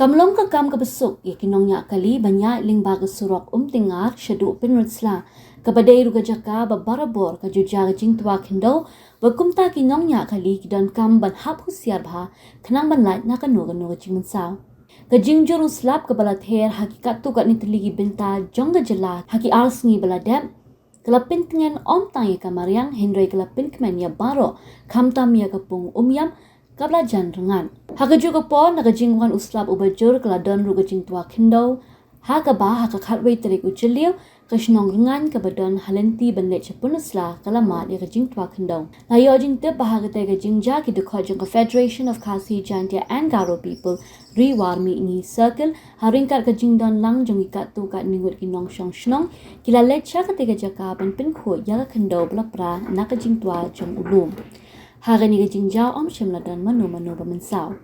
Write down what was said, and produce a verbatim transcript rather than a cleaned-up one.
Kam long ka kam kaba suk ïa ki nongñiah kali ban ïaid lyngba ka surok Umtyngar shaduh Pynursla, kaba dei ruh ka jaka ba barabor ka ju jia ka jingtwa khyndew, ba kumta ki nongñiah kali ki donkam ban hap husiar bha khnang ban lait na kano kano ka jingmynsaw. Ka jingjur u slap kaba la ther ha ki katto katne tylli ki bynta jong ka jylla ha ki ar sngi ba la dep, ka la pyntngen ym tang ïa ka mariang hynrei ka la pynkmen ïa baroh, khamtam ïa ka pung Umiam kaba la jan rngan. Ha kajuh ka por, na ka jingwan u slap uba jur, ka la don ruh ka jingtwa khyndew, ha kaba ha ka khatwei tarik u Jylliew, ka shnong Rngan kaba don ha lynti ban leit sha Pynursla ka la mad ïa ka jingtwa khyndew. La ïoh jingtip ba ha katei ka jingjia ki dkhot jong ka Federation of Khasi Jaintia and Garo People, Ri War Mihngi Circle, ha ryngkat ka jingdon lang jong ki katto katne ngut ki nongshong shnong, ki la leit sha katei ka jaka ban pynkhuid ïa ka khyndew ba la pra na ka jingtwa jong u lum. Ha kane ka jingjia ym shym la don mano mano ba mynsaw.